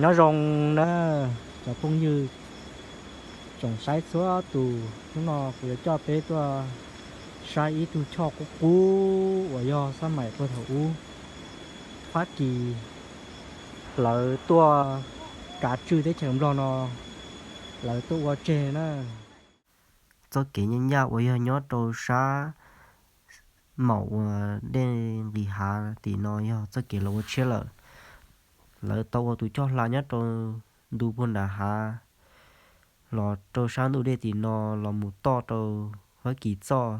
Nyob zoo na cov phooj ywg tsoom saib txhua tus, hnub no kuv yuav coj peb tuaj saib ib tug choj qub qub uas yog xab maim puag thaum ub Fab Kis lawv tuaj kav tswj teb chaws Nplog no lawv tuaj ua tseg na. Txoj kev nyaj nyaj uas yog nyob rau sab maum uas dej nqis hav tim no yog txoj kev los ua tshiab lawm. Lawv tau ua tus choj hla nyob rau ntu puag nram hav los rau sab ntug dej tim no los mus toj rau Fab Kis txoj.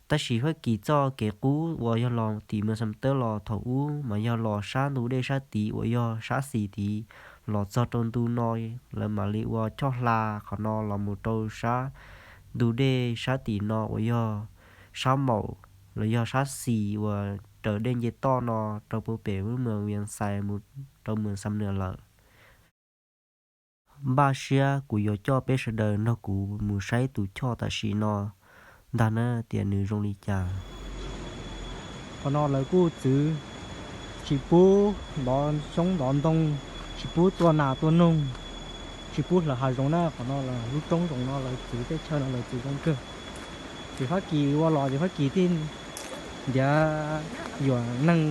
Tab sis Fab Kis txoj kev qub uas yog los tim Moos Xam Tawb los thaum ub mas yog los sab ntug dej sab tid uas yog sab xis tid los txog rau ntu no lawv mam li ua choj hla qhov no los mus rau sab ntug dej sab tim no uas yog sab maum los yog sab xis uas raws dej nce toj no rau puag pem lub moos Vias Xais mus rau moos Xam Nuas lawm. Npaj siab kuv yuav coj peb sawv daws nrog kuv mus saib tus choj tam sim no ntag na tias nws zoo li cas. Qhov no lawv kuj txwv tsis pub ntov xyoob ntov ntoo, tsis pub tua nas tua noog, tsis pub hlawv hav zoov na. Qhov no lub roob zoov no lawv txwv, teb chaws no lawv txwv zoo kawg. Ces Fab Kis ua los ces Fab Kis thiaj ntiav yuam neeg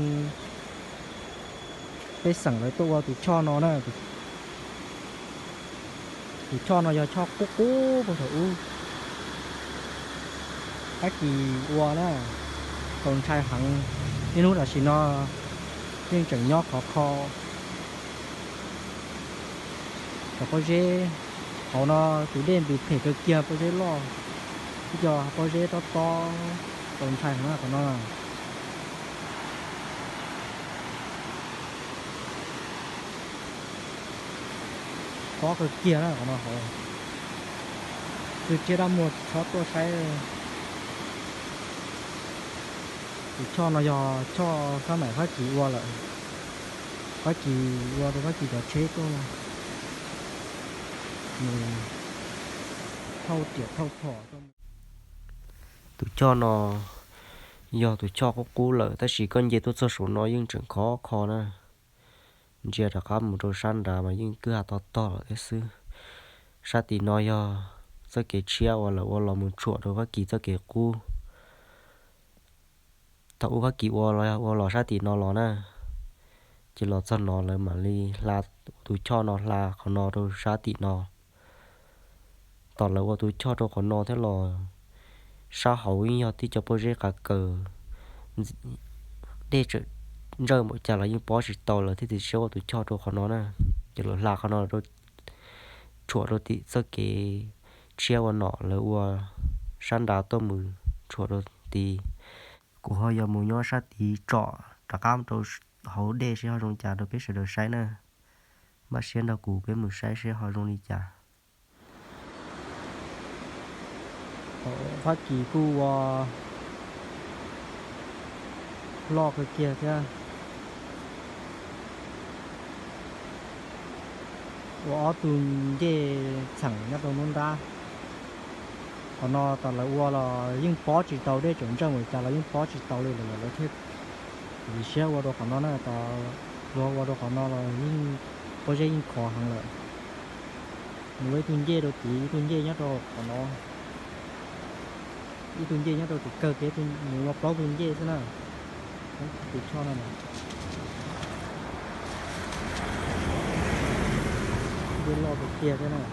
pej xeem lawv tuaj ua tus choj no na. Tus choj no yog choj qub qub puag thaum ub Fab Kis ua na, txaus ntshai heev. Niaj hnub tam sim no yeej tseem nyob khov kho. Cov pob zeb hauv no tus dej ntws phem kawg kiag, pob zeb loj, ib co pob zeb tob tob, txaus ntshai heev qhov no. Pob kawg kiag na qhov no hauv. Txwj tsiab dab muag tsis txhob tuaj saib. Tus choj no yog choj xab maim Fab Kis ua lawm. Fab Kis ua rau Fab Kis cov tsheb tuaj mus thauj riam thauj phom. Tus choj no yog tus choj qub qub lawm tab sis koj nce tuaj txog saum no yeej tseem khov kho na. Ntsia rov qab mus rau sab nrad mas yeej kwj ha tog tog lawm thiab xwb. Sab tim no yog txoj kev tshiab uas lawv ua los mus tshuam rau Fab Kis txoj kev qub. Thaum ub Fab Kis ua los, ua los sab tim no los na, ces los txog no lawv mam li hla tus choj no hla qhov no rau sab tim no. Tom lawv ua tus choj rau qhov no thiab los sab hauv yeej yog tib co pob zeb qav kaws, dej tseem ntsawj npaum cas los yeej pob tsis tau, lawv thiaj txiav siab ua tus choj rau qhov no na. Ces lawv hla qhov no rau, tshuam rau tim txoj kev tshiab ua nom lawv ua sab nrad tuaj mus tshuam rau tid. Kuv ho yuav mus nyob sab tid tsom rov qab rau hauv dej seb ho zoo li cas rau peb sawv daws saib na. Npaj siab nrog kuv peb mus saib seb ho zoo li cas. Fab Kis kuj ua loj kawg kiag thiab. Ua ob tug ncej txheem nyob rau nruab nrab. Qhov no tas lawv ua los yeej pob tsis tau, dej tseem ntsawj npaum cas los yeej pob tsis tau li lawm, lawv thiaj txiav siab ua rau qhov no na. Tas luag ua rau qhov no los yeej pob zeb yeej khov heev lawm. Nws ua ib tug ncej rau tid, ib tug ncej nyob rau qhov no, ib tug ncej nyob rau tim kawg kev, nws ua plaub tug ncej xwb na. Tus choj no, ncej loj tiag tiag thiab na.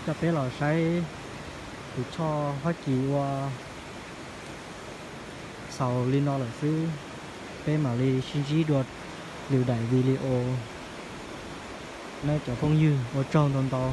Coj peb los saib tus choj Fab Kis ua xaus li no lawm xwb, peb mam li sib ntsib dua lwm daim video. Nawb cov phooj ywg, ua tsaug ntau ntau.